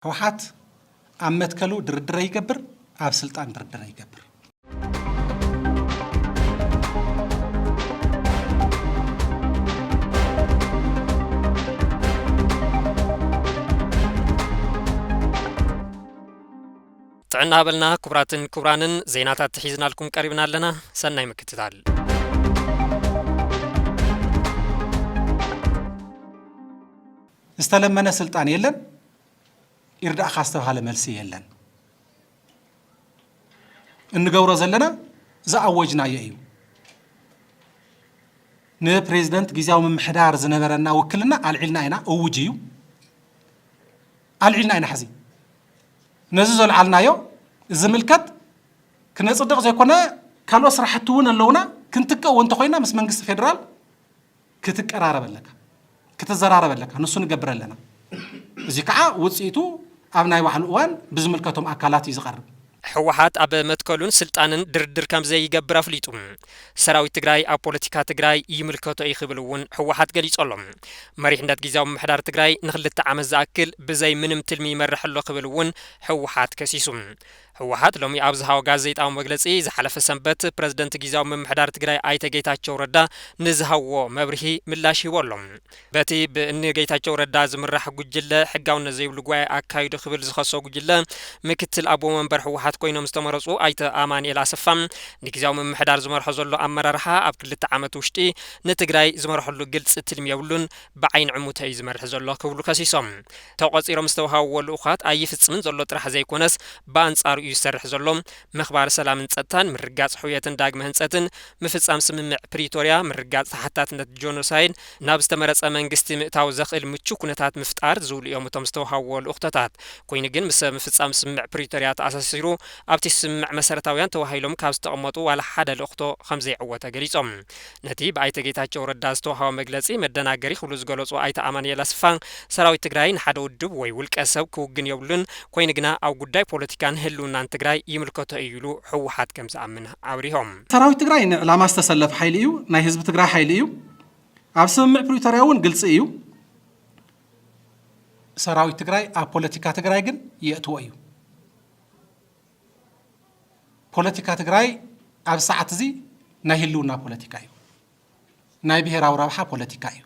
ህወሓት ኣብ መትከሉ ድርድር ኣይገብር፣ ኣብ ስልጣን ድርድር ኣይገብር። ጥዕና ሃበልና ክቡራትን ክቡራንን፣ ዜናታት ሒዝናልኩም ቀሪብና ኣለና። ሰናይ ምክትታል። ዝተለመነ ስልጣን የለን፣ ይርዳእኻ ዝተባሃለ መልሲ የለን። እንገብሮ ዘለና ዝኣወጅናዮ እዩ። ንፕሬዚደንት ግዝያዊ ምምሕዳር ዝነበረና ውክልና ኣልዒልና ኢና፣ እውጅ እዩ። ኣልዒልና ኢና ሕዚ። ነዚ ዘልዓልናዮ ዝምልከት ክነጽድቕ ዘይኮነ፣ ካልኦት ስራሕቲ እውን ኣለውና። ክንትክእ እውን እንተኾይና ምስ መንግስቲ ፌደራል ክትቀራረብ ኣለካ፣ ክትዘራረብ ኣለካ። ንሱ ንገብር ኣለና። እዚ ከዓ ውፅኢቱ ኣብ ናይ ባዕሉ እዋን ብዝምልከቶም ኣካላት እዩ ዝቐርብ። ህወሓት ኣብ መትከሉን ስልጣንን ድርድር ከም ዘይገብር ኣፍሊጡ። ሰራዊት ትግራይ ኣብ ፖለቲካ ትግራይ ይምልከቶ እዩ ክብል እውን ህወሓት ገሊጹ ኣሎ። መሪሕነት ግዝያዊ ምምሕዳር ትግራይ ንክልተ ዓመት ዝኣክል ብዘይ ምንም ትልሚ ይመርሕ ኣሎ ክብል እውን ህወሓት ከሲሱ። ህወሓት ሎሚ ኣብ ዝሃቦ ጋዜጣዊ መግለጺ፣ ዝሓለፈ ሰንበት ፕረዚደንት ግዝያዊ ምምሕዳር ትግራይ ኣይተ ጌታቸው ረዳ ንዝሃብዎ መብርሂ ምላሽ ሂቡ ኣሎ። በቲ ብ-፣ ንጌታቸው ረዳ ዝምራሕ ጉጅለ ሕጋውነት ዘይብሉ ጉባኤ ኣካይዱ ክብል ዝኸሶ ጉጅለ፣ ምክትል ኣቦ መንበር ህወሓት ኮይኖም ዝተመረጹ ኣይተ ኣማኑኤል ኣሰፋ፣ ንግዝያዊ ምምሕዳር ዝመርሖ ዘሎ ኣመራርሓ ኣብ ክልተ ዓመት ውሽጢ ንትግራይ ዝመርሐሉ ግልፂ ትልሚ የብሉን፣ ብዓይኒ ዕሙተ እዩ ዝመርሕ ዘሎ ክብሉ ከሲሶም። ተቖፂሮም ዝተውሃብዎ ልኡኻት ኣይፍፅምን ዘሎ ጥራሕ ዘይኮነስ ብኣንፃሩ እዩ ዝሰርሕ ዘሎ። ምኽባር ሰላምን ጸጥታን፣ ምርጋጽ ሕውየትን ዳግመ ህንጸትን፣ ምፍጻም ስምምዕ ፕሪቶርያ፣ ምርጋጽ ተሓታትነት ጆኖሳይድ፣ ናብ ዝተመረጸ መንግስቲ ምእታው ዘኽእል ምቹ ኩነታት ምፍጣር ዝብሉ እዮም እቶም ዝተውሃብዎ ልኡኽቶታት። ኮይኑ ግን ምስ ምፍጻም ስምምዕ ፕሪቶርያ ተኣሳሲሩ ኣብቲ ስምምዕ መሰረታውያን ተባሂሎም ካብ ዝተቐመጡ ዋላ ሓደ ልኡኽቶ ከም ዘይዕወተ ገሊጾም። ነቲ ብኣይተ ጌታቸው ረዳ ዝተውሃበ መግለጺ መደናገሪ ክብሉ ዝገለጹ ኣይተ ኣማኑኤል ኣስፋ፣ ሰራዊት ትግራይ ንሓደ ውድብ ወይ ውልቀ ሰብ ክውግን የብሉን፣ ኮይኑ ግና ኣብ ጉዳይ ፖለቲካን ህልውናን ትግራይ ይምልከቶ እዩ ኢሉ ህወሓት ከም ዝኣምን ኣብሪሆም። ሰራዊት ትግራይ ንዕላማ ዝተሰለፈ ሓይሊ እዩ፣ ናይ ህዝቢ ትግራይ ሓይሊ እዩ። ኣብ ስምምዕ ፕሪቶርያ እውን ግልፂ እዩ። ሰራዊት ትግራይ ኣብ ፖለቲካ ትግራይ ግን የእትዎ እዩ። ፖለቲካ ትግራይ ኣብ ሰዓት እዚ ናይ ህልውና ፖለቲካ እዩ። ናይ ብሄራዊ ረብሓ ፖለቲካ እዩ።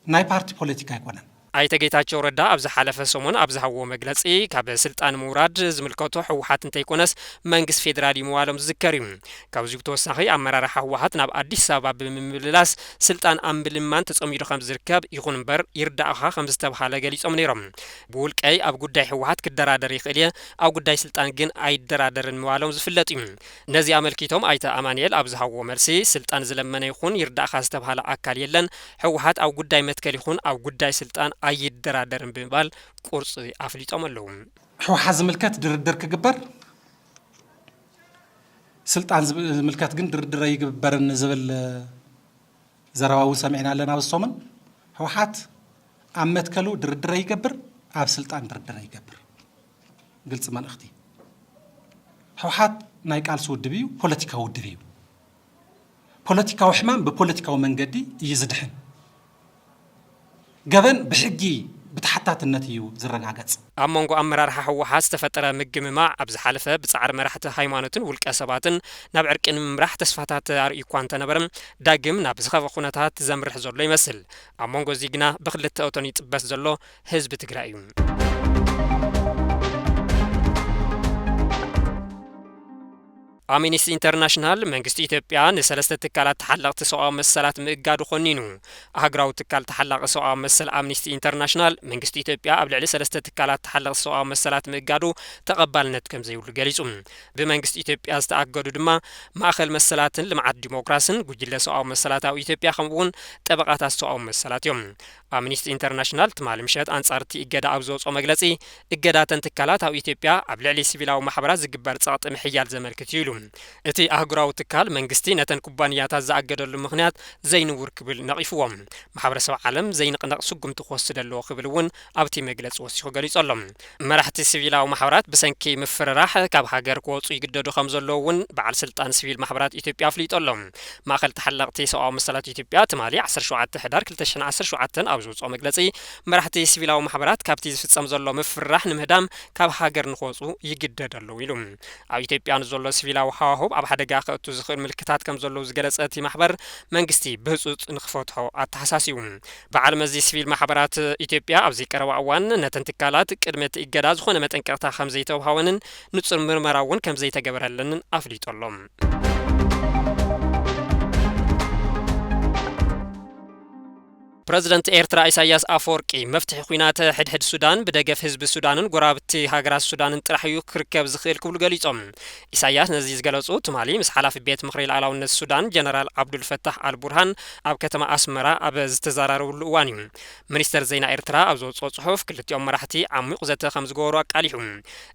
ናይ ፓርቲ ፖለቲካ ኣይኮነን። ኣይተ ጌታቸው ረዳ ኣብ ዝሓለፈ ሰሙን ኣብ ዝሃብዎ መግለጺ፣ ካብ ስልጣን ምውራድ ዝምልከቶ ህወሓት እንተይኮነስ መንግስቲ ፌደራል እዩ ምባሎም ዝዝከር እዩ። ካብዚ ብተወሳኺ፣ ኣመራርሓ ህወሓት ናብ ኣዲስ ኣበባ ብምምልላስ ስልጣን ኣብ ምልማን ተጸሚዱ ከም ዝርከብ፣ ይኹን እምበር ይርዳእኻ ከም ዝተብሃለ ገሊጾም ነይሮም። ብውልቀይ ኣብ ጉዳይ ህወሓት ክደራደር ይኽእል እየ፣ ኣብ ጉዳይ ስልጣን ግን ኣይደራደርን ምባሎም ዝፍለጥ እዩ። ነዚ ኣመልኪቶም ኣይተ ኣማኑኤል ኣብ ዝሃብዎ መልሲ፣ ስልጣን ዝለመነ ይኹን ይርዳእኻ ዝተብሃለ ኣካል የለን፣ ህወሓት ኣብ ጉዳይ መትከል ይኹን ኣብ ጉዳይ ስልጣን ኣይደራደርን ብምባል ቁርፂ ኣፍሊጦም ኣለዉ። ህወሓት ዝምልከት ድርድር ክግበር፣ ስልጣን ዝብ-፣ ዝምልከት ግን ድርድር ኣይግበርን ዝብል ዘረባ እውን ሰሚዕና ኣለና። ኣብዚ ሰሙን ህወሓት ኣብ መትከሉ ድርድር ኣይገብር፣ ኣብ ስልጣን ድርድር ኣይገብር። ግልፂ መልእኽቲ። ህወሓት ናይ ቃልሲ ውድብ እዩ፣ ፖለቲካዊ ውድብ እዩ። ፖለቲካዊ ሕማም ብፖለቲካዊ መንገዲ እዩ ዝድሕን። ገበን ብሕጊ ብተሓታትነት እዩ ዝረጋገጽ። ኣብ መንጎ ኣመራርሓ ህወሓት ዝተፈጠረ ምግምማዕ ኣብ ዝሓለፈ ብጻዕሪ መራሕቲ ሃይማኖትን ውልቀ ሰባትን ናብ ዕርቂ ንምምራሕ ተስፋታት ኣርእዩ እኳ እንተነበረ፣ ዳግም ናብ ዝኸፈ ኩነታት ዘምርሕ ዘሎ ይመስል። ኣብ መንጎ እዚ ግና ብክልተ እቶን ይጥበስ ዘሎ ህዝቢ ትግራይ እዩ። ኣምኒስቲ ኢንተርናሽናል መንግስቲ ኢትዮጵያ ንሰለስተ ትካላት ተሓለቕቲ ሰብኣዊ መሰላት ምእጋዱ ኮኒኑ። ኣህጉራዊ ትካል ተሓላቒ ሰብኣዊ መሰል ኣምኒስቲ ኢንተርናሽናል መንግስቲ ኢትዮጵያ ኣብ ልዕሊ ሰለስተ ትካላት ተሓለቕቲ ሰብኣዊ መሰላት ምእጋዱ ተቐባልነት ከም ዘይብሉ ገሊጹ። ብመንግስቲ ኢትዮጵያ ዝተኣገዱ ድማ ማእኸል መሰላትን ልምዓት ዲሞክራስን፣ ጉጅለ ሰብኣዊ መሰላት ኣብ ኢትዮጵያ ከምኡ እውን ጠበቓታት ሰብኣዊ መሰላት እዮም። ኣምኒስቲ ኢንተርናሽናል ትማሊ ምሸት ኣንጻር እቲ እገዳ ኣብ ዘውፅኦ መግለጺ፣ እገዳ እተን ትካላት ኣብ ኢትዮጵያ ኣብ ልዕሊ ሲቪላዊ ማሕበራት ዝግበር ጸቕጢ ምሕያል ዘመልክት እዩ ኢሉ። እቲ ኣህጉራዊ ትካል መንግስቲ ነተን ኩባንያታት ዝኣገደሉ ምኽንያት ዘይንቡር ክብል ነቒፍዎም። ማሕበረሰብ ዓለም ዘይንቕነቕ ስጉምቲ ክወስድ ኣለዎ ክብል እውን ኣብቲ መግለጺ ወሲኹ ገሊጹ ኣሎ። መራሕቲ ሲቪላዊ ማሕበራት ብሰንኪ ምፍርራሕ ካብ ሃገር ክወጹ ይግደዱ ከም ዘለዉ እውን በዓል ስልጣን ሲቪል ማሕበራት ኢትዮጵያ ኣፍሊጡ ኣሎ። ማእከል ተሓለቕቲ ሰብኣዊ መሰላት ኢትዮጵያ ትማሊ ዓሰርተ ሸውዓተ ሕዳር ክልተ ሽሕን ዓሰርተ ሸውዓተን ኣብ ዘውፅኦ መግለጺ፣ መራሕቲ ሲቪላዊ ማሕበራት ካብቲ ዝፍጸም ዘሎ ምፍርራሕ ንምህዳም ካብ ሃገር ንክወጹ ይግደዱ ኣለዉ ኢሉ። ኣብ ኢትዮጵያ ንዘሎ ሲቪላዊ ሃዋህው ኣብ ሓደጋ ከእቱ ዝኽእል ምልክታት ከም ዘለዉ ዝገለጸ እቲ ማሕበር፣ መንግስቲ ብህጹጽ ንክፈትሖ ኣተሓሳሲቡ። በዓል መዚ ሲቪል ማሕበራት ኢትዮጵያ ኣብዚ ቀረባ እዋን ነተን ትካላት ቅድሚ እቲ እገዳ ዝኾነ መጠንቀቕታ ከም ዘይተውሃወንን ንጹር ምርመራ እውን ከም ዘይተገበረለንን ኣፍሊጡ ኣሎ። ፕረዚደንት ኤርትራ ኢሳያስ ኣፈወርቂ፣ መፍትሒ ኲናት ሕድሕድ ሱዳን ብደገፍ ህዝቢ ሱዳንን ጎረባብቲ ሃገራት ሱዳንን ጥራሕ እዩ ክርከብ ዝኽእል ክብሉ ገሊጾም። ኢሳያስ ነዚ ዝገለጹ ትማሊ ምስ ሓላፊ ቤት ምኽሪ ልኣላውነት ሱዳን ጀነራል ዓብዱል ፈታሕ ኣል ቡርሃን ኣብ ከተማ ኣስመራ ኣብ ዝተዘራረብሉ እዋን እዩ። ሚኒስተር ዜና ኤርትራ ኣብ ዘውጽኦ ጽሑፍ፣ ክልቲኦም መራሕቲ ዓሚቕ ዘተ ከም ዝገበሩ ኣቃሊሑ።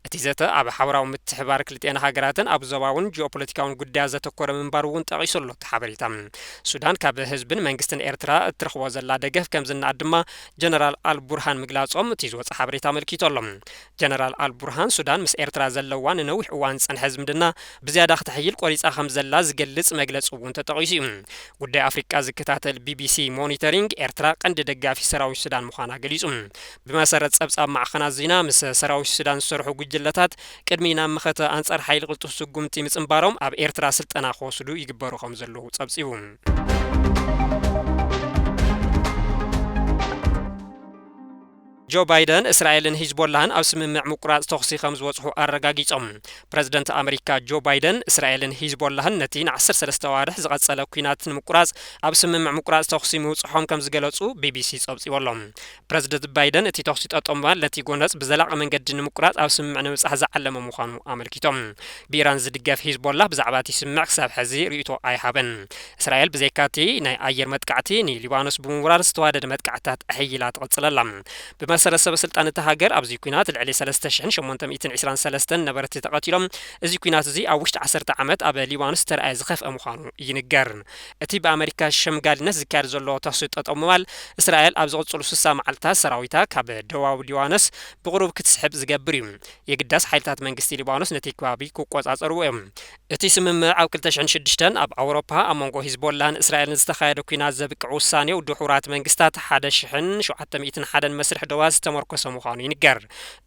እቲ ዘተ ኣብ ሓበራዊ ምትሕብባር ክልቲኣን ሃገራትን ኣብ ዞባውን ጂኦፖለቲካውን ጉዳያት ዘተኮረ ምንባሩ እውን ጠቒሱ ኣሎ እቲ ሓበሬታ። ሱዳን ካብ ህዝብን መንግስትን ኤርትራ እትረኽቦ ዘላ ደገፍ ከም ዝነኣድ ድማ ጀነራል ኣል ቡርሃን ምግላጾም እቲ ዝወጸ ሓበሬታ ኣመልኪቱ ኣሎ። ጀነራል ኣል ቡርሃን፣ ሱዳን ምስ ኤርትራ ዘለዋ ንነዊሕ እዋን ዝጸንሐ ዝምድና ብዝያዳ ክተሕይል ቆሪጻ ከም ዘላ ዝገልጽ መግለጺ እውን ተጠቒሱ እዩ። ጉዳይ ኣፍሪቃ ዝከታተል ቢቢሲ ሞኒተሪንግ፣ ኤርትራ ቀንዲ ደጋፊ ሰራዊት ሱዳን ምዃና ገሊጹ። ብመሰረት ጸብጻብ ማዕኸናት ዜና፣ ምስ ሰራዊት ሱዳን ዝሰርሑ ጉጅለታት ቅድሚ ናብ መኸተ ኣንጻር ሓይሊ ቅልጡፍ ስጉምቲ ምጽንባሮም ኣብ ኤርትራ ስልጠና ክወስዱ ይግበሩ ከም ዘለዉ ጸብጺቡ። ጆ ባይደን እስራኤልን ሂዝቦላህን ኣብ ስምምዕ ምቁራጽ ተኹሲ ከም ዝበጽሑ ኣረጋጊጾም። ፕረዚደንት ኣመሪካ ጆ ባይደን እስራኤልን ሂዝቦላህን ነቲ ንዓሰርተ ሰለስተ ኣዋርሕ ዝቐጸለ ኲናት ንምቁራጽ ኣብ ስምምዕ ምቁራጽ ተኹሲ ምብጽሖም ከም ዝገለጹ ቢቢሲ ጸብጺቡ ኣሎ። ፕረዚደንት ባይደን እቲ ተኹሲ ጠጠው ምባል ነቲ ጎነጽ ብዘላቒ መንገዲ ንምቁራጽ ኣብ ስምምዕ ንምብጻሕ ዝዓለመ ምዃኑ ኣመልኪቶም። ብኢራን ዝድገፍ ሂዝቦላህ ብዛዕባ እቲ ስምምዕ ክሳብ ሕዚ ርእይቶ ኣይሃበን። እስራኤል ብዘይካ'ቲ ናይ ኣየር መጥቃዕቲ ንሊባኖስ ብምውራር ዝተዋደደ መጥቃዕትታት ኣሕይላ ትቕጽል ኣላ። ብመሰረት ሰበ ስልጣን እታ ሃገር ኣብዚ ኲናት ልዕሊ ሰለስተ ሽሕን ሸሞንተ ሚእትን ዕስራን ሰለስተን ነበርቲ ተቐቲሎም። እዚ ኲናት እዚ ኣብ ውሽጢ ዓሰርተ ዓመት ኣብ ሊባኖስ ዝተረኣየ ዝኸፍአ ምዃኑ ይንገር። እቲ ብኣመሪካ ሸምጋልነት ዝካየድ ዘሎ ተኹሲ ጠጠው ምባል፣ እስራኤል ኣብ ዝቕጽሉ ስሳ መዓልታት ሰራዊታ ካብ ደቡባዊ ሊባኖስ ብቕሩብ ክትስሕብ ዝገብር እዩ። የግዳስ ሓይልታት መንግስቲ ሊባኖስ ነቲ ከባቢ ክቆጻጸርዎ እዮም። እቲ ስምምዕ ኣብ ክልተ ሽሕን ሽዱሽተን ኣብ ኣውሮፓ ኣብ መንጎ ሂዝቦላን እስራኤልን ዝተኻየደ ኲናት ዘብቅዕ ውሳኔኡ ድሑራት መንግስታት ሓደ ሽሕን ሸውዓተ ሚእትን ሓደን መስርሕ ዶባት ዝተመርኮሰ ምዃኑ ይንገር።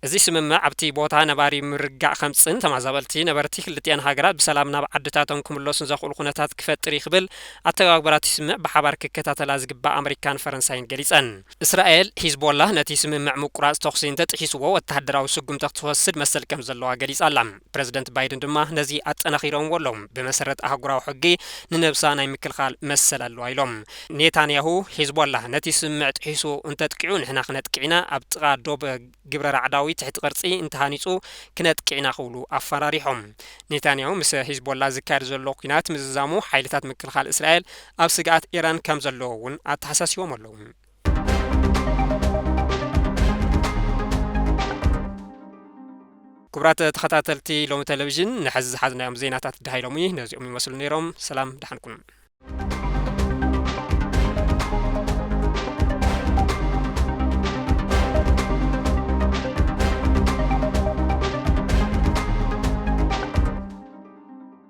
እዚ ስምምዕ ኣብቲ ቦታ ነባሪ ምርግጋእ ከምጽእን ተመዛበልቲ ነበርቲ ክልቲኣን ሃገራት ብሰላም ናብ ዓድታቶም ክምለሱን ዘኽእሉ ኩነታት ክፈጥር እዩ ክብል ኣተገባብራ እቲ ስምምዕ ብሓባር ክከታተላ ዝግባእ ኣመሪካን ፈረንሳይን ገሊጸን። እስራኤል፣ ሂዝቦላህ ነቲ ስምምዕ ምቁራጽ ተኹሲ እንተጥሒስዎ ወተሃደራዊ ስጉምቲ ክትወስድ መሰል ከም ዘለዋ ገሊጻ ኣላ። ፕረዚደንት ባይደን ድማ ነዚ ኣጠናኺሮምዎ ኣለዉ። ብመሰረት ኣህጉራዊ ሕጊ ንነብሳ ናይ ምክልኻል መሰል ኣለዋ ኢሎም። ኔታንያሁ፣ ሂዝቦላህ ነቲ ስምምዕ ጥሒሱ እንተጥቂዑ ንሕና ክነጥቅዕ ኢና፣ ኣብ ጥቓ ዶብ ግብረ ራዕዳዊ ትሕቲ ቅርጺ እንተሃኒጹ ክነጥቅዕ ኢና ክብሉ ኣፈራሪሖም። ኔታንያሁ ምስ ሂዝቦላ ዝካየድ ዘሎ ኲናት ምዝዛሙ ሓይልታት ምክልኻል እስራኤል ኣብ ስግኣት ኢራን ከም ዘለዎ እውን ኣተሓሳሲቦም ኣለዉ። ክቡራት ተኸታተልቲ ሎሚ ቴሌቪዥን፣ ንሕዚ ዝሓዝናዮም ዜናታት ደሃይሎሚ ነዚኦም ይመስሉ ነይሮም። ሰላም፣ ደሓን ኩኑ።